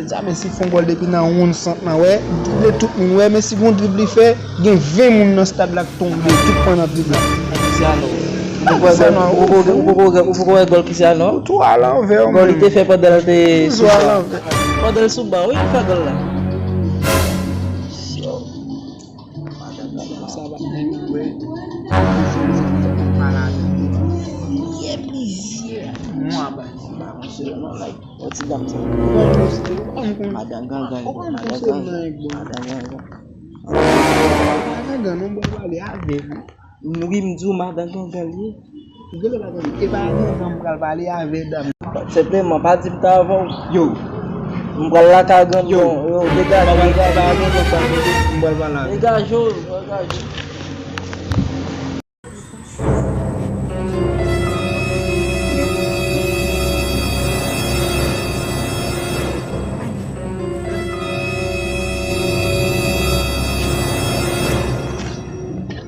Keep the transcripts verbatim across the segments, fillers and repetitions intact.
Sa, Messi fè yon gòl depi nan wonn sant lan, wè, drible tout moun, wè, Messi gon drib li fè, gen ven moun nan stad la k tonbe, tout pran nan drib la. Cristiano. Ou poko wè gòl, ou poko wè gòl Cristiano? Ou tou alanvè, ou menm. Gòl li te fè pandan l te sou ban. Pandan l sou ban, wi, li fè gòl la. Sa va menm, wi. Pye plizyè mwa, ba, ba, monchè, non, like. Yon ti dam sa. Madan gangan li ye, madan gangan. Madan gangan. Madan gangan, nou pral pale avè l. Wi, m di w madan gangan li ye. Ou genlè pa konn, e pa gangan m pral pale avè dam. Senpleman, pa di m ta avan w. Yo. M pral lakay granmoun. Yo, degaje, degaje. M pral pale avè l. Degaje w, degaje.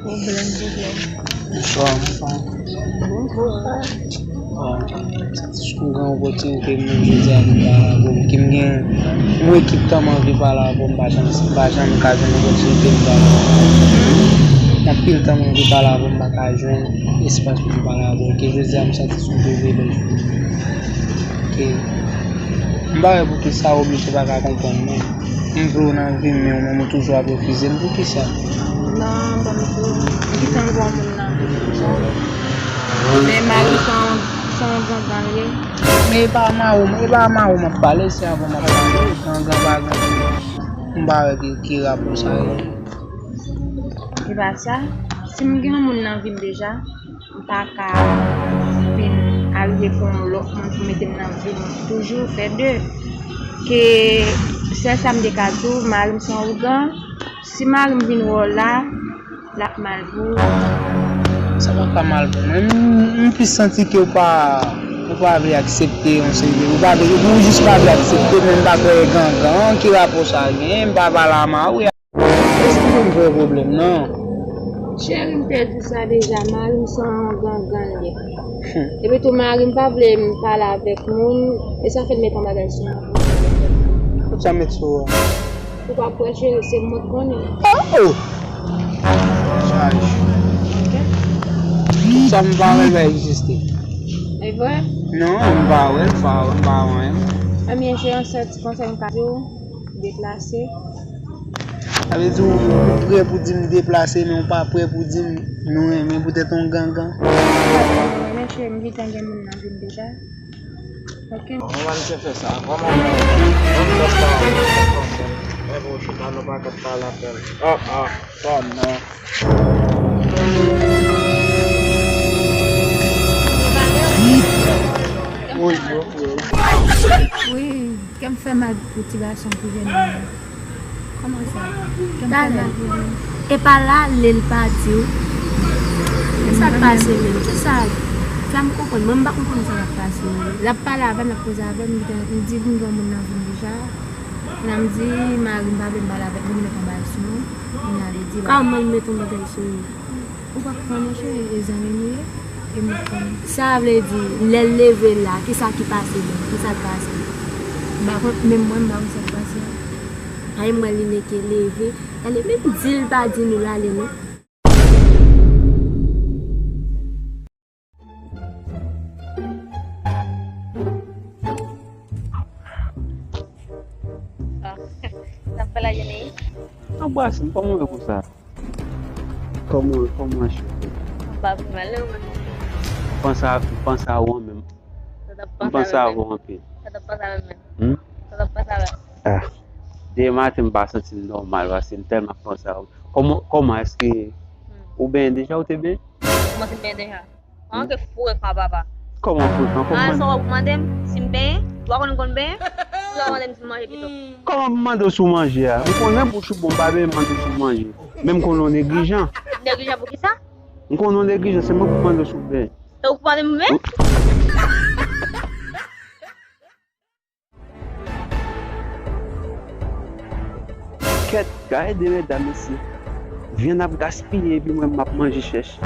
Pwoblèm, pwoblèm. Bonswa, bonswa. Bonjou. Bon, si m gen opòtinite, m jodi a pou m pale avè w, ke m gen yon ekip tan m anvi pale avè w, m pa janm, m pa janm ka jwenn opòtinite m pale avè w. Anpil tan m anvi pale avè w, m pa ka jwenn espas pou m pale avè w, ke jodi a m santi se yon privilèj pou mwen. Ke m pa wè poukisa w oblije pa ka konprann mwen. M vle w nan vi m, men ou menm ou toujou ap refize m. Poukisa? Non, ban m di w, m gentan gen yon moun nan vi m deja. Men mari m se yon, se yon gangan li ye. Men e pa mari w, e pa mari w m ap pale, se avè w m ap pale. Gangan pa gangan. M pa wè ki, ki rapò sa ye. E pa sa, si m gen yon moun nan vi m deja, m pa ka vin al reponn yon lòt moun pou mete m nan vi m toujou, fè de. Ke sèl sa m te ka di w, mari m se yon ougan. Si mari m vin wè w la, l ap mal pou ou. Sa pa ka mal pou mwen. M, m plis santi ke w pa, ou pa vle aksepte yon seri de, ou pa vle, ou jis pa vle aksepte, men m pa kwè e gangan, ki rapò sa gen, m pa pale a mari a. Èske m fè pwoblèm, non? Cheri, m te di w sa deja, mari m se yon gangan li ye. Epi tou, mari m pa vle m pale avèk moun, e sa fè l met yon bagay sou mwen. Kot sa met sou ou a? Ou pa kwè, cheri, se mwen k konnen. Oh! Chaj. Tout sa m pa wè l pa egziste. E vre? Non, m pa wè l, m pa wè, m pa wè anyen. Ebyen, se yon sèl ti konsèy m ka di w, deplase. Sa vle di ou, ou prè pou di m deplase, men ou pa prè pou di m nou renmen poutèt yon gangan. Mèsi, m gentan gen moun nan vi m deja. Ok. Kòman misye fè sa? Kòman, kòman, kòman, kòman, kòman, kòman, kòman, kòman, kòman, kòman, kòman, kòman, kòman, kòman, kòman, Wi, kè m fè mal pou ti gason ki vini an. Kòman sa? Kè m fè mal pou li. E pa l ale, l pa di w. Kisa k pase menm? Kisa? Fè m konprann. Mwen, m pa konprann sa k ap pase menm. L ap pale avè m, l ap koze avè m, m di m gen yon moun nan vi m deja. Kounye a m di mari m pa vle m pale avèk li, m met yon bagay sou mwen. Kounye a li di l ap. Kòman l met yon bagay sou ou? Ou pa konprann, monchè, e zanmi nou ye, e m konn. Sa vle di, lè l leve la, kisa ki pase menm? Kisa k pase? M pa konn, menm mwen, m pa konn sa k pase a. Ay, m wè li neke leve. Tande, menm di l pa di nou l ale, non. Ah, sa fè la, Jenny? Anbrase m, kòman w ye konsa? Kòman, kòman w ye? Anba pi mal, non, mwen. Panse a, panse a ou menm. Sa t ap panse avè w anpil. Sa t ap panse avè m menm. Hmm? Sa t ap panse avè m. Ah. Demen maten, m pa santi m nòmal, paske m tèlman panse a ou. Kòman, kòman, èske ou benyen deja, ou te benyen? Kòman si m benyen deja? An, ke frekan, papa. Kòman frekan? Kòman? Sa w ap mande m si m benyen? Ou pa konn m konn benyen? Ou pa mande m si m manje pito? Kòman pou mande w si w manje a? M konnen bouch ou bon, m pa bezwen mande w si w manje. Men m konnen w neglijan. Neglijan pou kisa? M konnen w neglijan, se mwen pou mande w si w benyen. E ou pou mande m benyen? Kèt, gade de medam mesye. Vyann ap gaspiye epi mwen m ap manje chèch.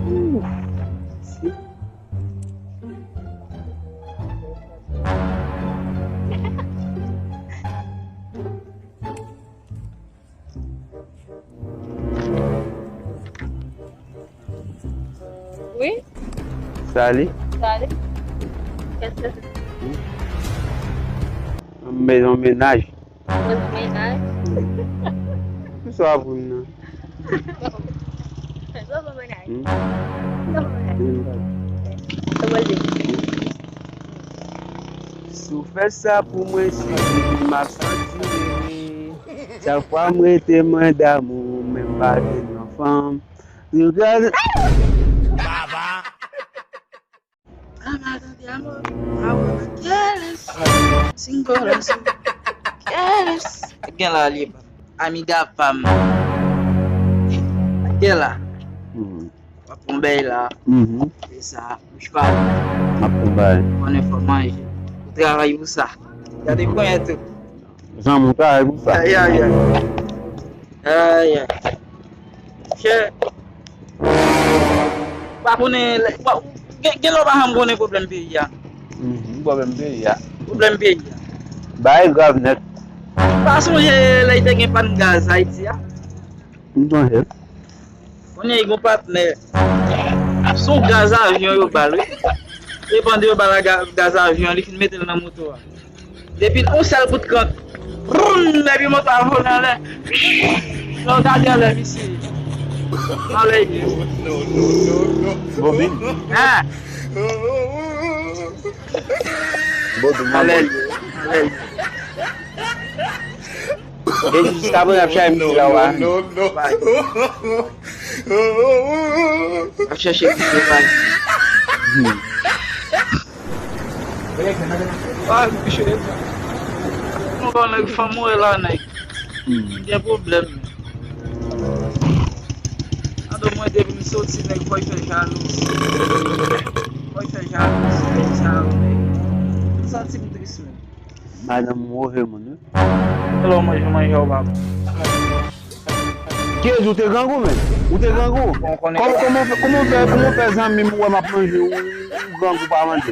Ooh, mesye. Sa li? Sa li? Kèske se? Yon mennaj. Yon mennaj? Ki sa pou m nan? Sa pou mennaj? Hmm? Sa pou mennaj? Sa pou mennaj? Si w fè sa pou mwen, cheri, m ap santi m eme. Chak fwa m rete mwen damou, men m pa jwenn yon fanm. Yo gade. Ama tande amor, ahora quieres. Single, single. Quieres. Gen la li. Amiga pa m. Gen la. Mhm. W ap pran bèy la. Mhm. E sa, bouch pa. M ap pran bèy. Konnen fò manje. Ou travay pou sa. Gade konyè tou. Zanmi w travay pou sa. Ay, ay, ay. Ay, ay. Chè. Pa konnen lè, pa, gen, gen lè w pa janm konnen pwoblèm peyi a. Mhm, pwoblèm peyi a. Pwoblèm peyi a. Bagay grav nèt. Pa sonje lè te gen pàn gaz Ayiti a? M sonje. Kounye a, yon patnè. Se yon gaz avyon yo ba l, wi. E pandan yo ba l a ga-, gaz avyon, li fin mete l nan moto a. Depi yon sèl kout kant. Vroum! Epi moto a vole anlè. Lè w gade anlè, misye. Anlè, li ye. Bobin. Ah! Bobin, anlè, li ye. Anlè, li ye. E jiskaprezan ap chache misye la, w pa jwenn. Ap chache misye, w pa jwenn. Hmm. Ah, misye. Nou ba nèg fanm mwen la, nèg. Hmm. Gen pwoblèm. Ando mwen depi m soti, nèg fò y fè jalouzi. Fò y fè jalouzi, nèg sa yo, nèg. M santi m tris, menm. Madanm move moun, wi. Lè w manje, manje w pa bon. Kiyès ou te grangou, menm? Ou te grangou? Bon, konnen. Kòman, kòman w fè, kòman w fè, kòman w fè zanmi m wè m ap manje, ou, ou grangou pa manje?